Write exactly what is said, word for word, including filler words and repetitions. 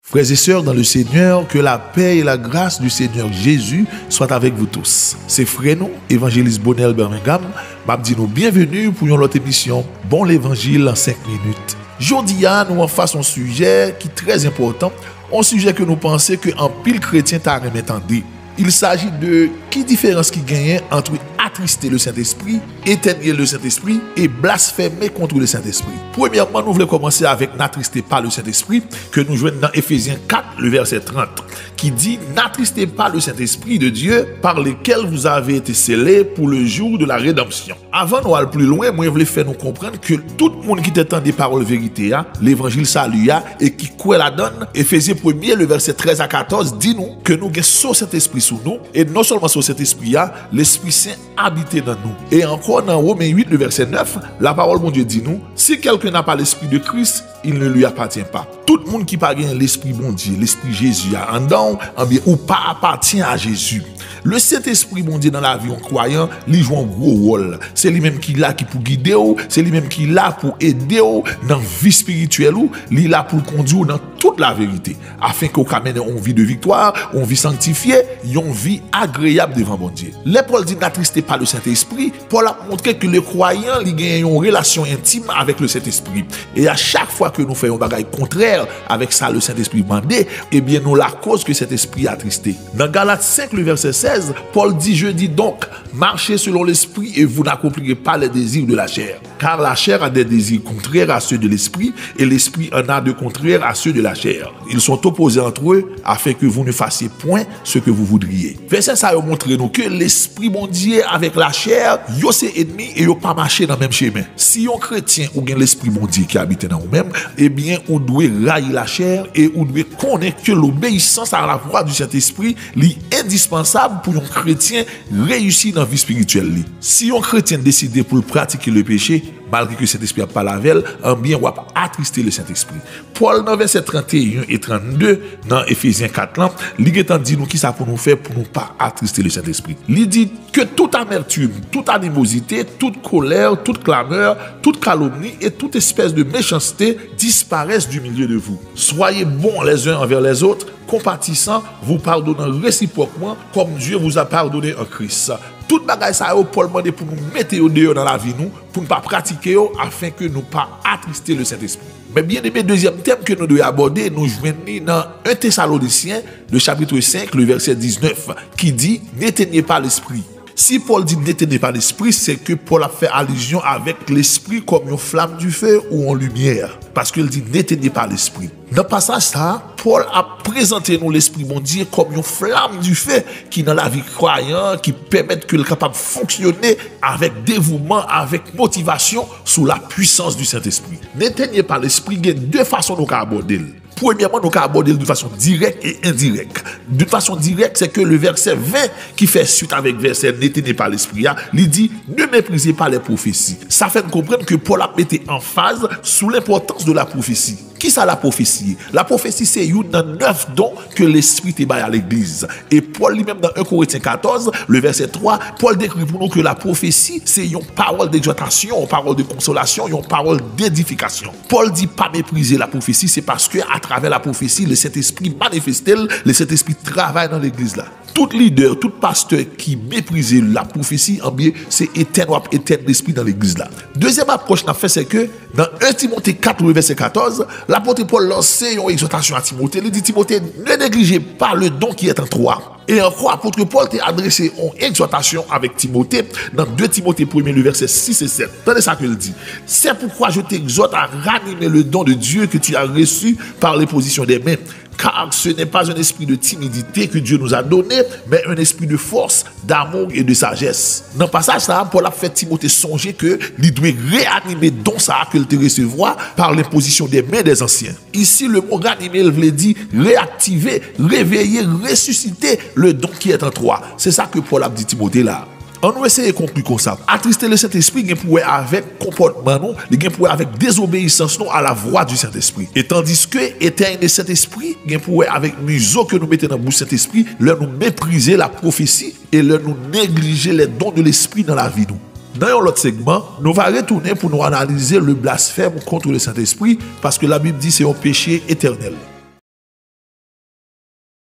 Frères et sœurs dans le Seigneur, que la paix et la grâce du Seigneur Jésus soient avec vous tous. Se frè nou, Evanjelis Bonel Birmingham, m ap di nou byenveni pou yon lòt emisyon Bon Levanjil an senk minit. Jodi a, nou anfas yon sijè ki trè enpòtan, yon sijè ke nou panse ke anpil kretyen ta renmen tande. Il s'agit de ki diferans ki genyen ant atriste le Sentespri, etènye le Sentespri e blasfeme kont le Sentespri. Premyèman, nou vle kòmanse avèk n'attristez pas le Saint-Esprit, ke nou jwenn nan Efezyen kat, le vèsè trant, ki di, n'attristez pas le Saint-Esprit de Dieu, par lequel vous avez été scellés pour le jour de la rédemption. Avan nou al pli lwen, mwen vle fè nou konprann ke tout moun ki te tande pawòl verite a, levanjil sali a, e ki kwè ladan l, Efezyen premye, le vèsè trèz a katòz, di nou ke nou gen so Sentespri sou nou, e non sèlman so Sentespri a, Lespri Sen abite nan nou. E ankò, nan Women uit, le vèsè nèf, lapawòl Bondye di nou, si quelqu'un n'a pas l'Esprit de Christ, il ne lui appartient pas. Tout moun ki pa gen Lespri Bondye, Lespri Jezi a anndan w, anbyen, ou pa apatyen a Jezi. Le Sentespri Bondye nan lavi yon kwayan, li jwe yon gwo wòl. Se li menm ki la ki pou gide w, se li menm ki la pou ede w nan vi espirityèl ou, li la pou l kondui w nan tout laverite, afenke w ka mennen yon vi de viktwa, yon vi sanktifye, yon vi agreyab devan Bondye. Lè Pòl di n'attristez pas le Saint-Esprit, Pòl ap montre ke le kwayan li genyen yon relasyon entim avèk le Sentespri. E a chak fwa ke nou fè yon bagay kontrè avèk sa le Sentespri mande, ebyen nou lakoz ke Sentespri atriste. Nan Galat senk, le vèsè sèz, Pòl di, je dis donc, marchez selon l'Esprit et vous n'accomplirez pas les désirs de la chair. Car la chair a des désirs contraires à ceux de l'Esprit, et l'Esprit en a de contraires à ceux de la chair. Ils sont opposés entre eux, afin que vous ne fassiez point ce que vous voudriez. Vèsè sa yo montre nou ke Lespri Bondye avèk lachè, yo se ènmi e yo pa mache nan menm chemen. Si yon kretyen ou gen Lespri Bondye ki abite nan ou menm, ebyen ou dwe rayi lachè e ou dwe konnen ke lobeyisans a lavwa di Sentespri, li endispansab pou yon kretyen reyisi nan vi espirityèl li. Si yon kretyen deside pou l pratike le peche, malgre ke Sentespri ap pale avè l, anbyen w ap atriste le Sentespri. Pòl nan vèsè trannteyen e trannde nan Efezyen kat lan, li gentan di nou kisa pou nou fè pou nou pa atriste le Sentespri. Li di, que toute amertume, toute animosité, toute colère, toute clameur, toute calomnie et toute espèce de méchanceté disparaissent du milieu de vous. Soyez bons les uns envers les autres, compatissants, vous pardonnant réciproquement, comme Dieu vous a pardonné en Christ. Tout bagay sa yo, Pòl mande pou nou mete yo deyò nan lavi nou, pou n pa pratike yo, afenke nou pa atriste le Sentespri. Men byeneme, dezyèm tèm ke nou dwe abòde, nou jwenn li nan en Tesalonisyen, le chapitre cinq, le verset dix-neuf, ki di, n'éteignez pas l'esprit. Si Pòl di n'éteignez pas l'esprit, se ke Pòl ap fè alizyon avèk lespri kòm yon flamme du feu ou yon limyè. Paske l di n'éteignez pas l'esprit. Nan pasaj sa a, Pòl ap prezante nou Lespri Bondye kòm yon flamme du feu ki nan lavi kwayan, ki pèmèt ke l kapab fonksyone avèk devouman, avèk motivasyon sou la puissance du Saint-Esprit. N'éteignez pas l'esprit, gen de fason nou ka abòde l. Premyèman, nou ka abòde l de fason dirèk e endirèk. De fason dirèk, se ke le vèsè ven ki fè swit avèk vèsè n'éteignez pas l'esprit a, li di, ne méprisez pas les prophéties. Sa fè n konprann ke Pòl ap mete anfaz sou lenpòtans de la pwofesi. Kisa la pwofesi ye? La pwofesi se youn nan nèf don ke Lespri te bay a legliz. E Pòl li menm nan en Korentyen katòz, le vèsè twa, Pòl dekri pou nou ke la pwofesi se yon pawòl d'egzòtasyon, yon pawòl de konsolasyon, yon pawòl d'edifikasyon. Pòl di pa meprize la pwofesi, se paske atravè la pwofesi, le Sentespri manifeste l, le Sentespri travay nan legliz la. Tout lidè, tout pastè ki meprize la pwofesi, anbyen, se etèn w ap etèn lespri nan legliz la. Dezyèm apwòch n ap fè, se ke nan en Timote kat, le vèsè katòz, lapot Pòl lanse yon egzòtasyon a Timote. Li di Timote, ne négligez pas le don qui est en toi. E ankò, apot Pòl te adrese yon egzòtasyon avèk Timote nan de Timote premye, le vèsè sis e sèt. Tande sa ke l di. C'est pourquoi je t'exhorte à ranimer le don de Dieu que tu as reçu par l'imposition des mains. Car ce n'est pas un esprit de timidité que Dieu nous a donné, mais un esprit de force, d'amour et de sagesse. Nan pasaj sa a, Pòl ap fè Timote sonje ke li dwe reanime don sa a ke l te resevwa par l'imposition des mains des anciens. Isi, le mo ranimer vle di reaktive, reveye, resisite le don qui est en toi. Se sa ke Pòl ap di Timote la. An nou eseye konkli konsa. Atriste le Sentespri gen pou wè avèk konpòtman nou, li gen pou wè avèk dezobeyisans nou a la vwa di Sentespri. E tandiske etènn le Sentespri gen pou wè avèk mizo ke nou mete nan bouch Sentespri lè nou meprize la pwofesi e lè nou neglije les dons de l'esprit nan lavi nou. Nan yon lòt segman, nou va retounen pou nou analize le blasfème contre le Saint-Esprit, paske Labib di se yon peche etènèl.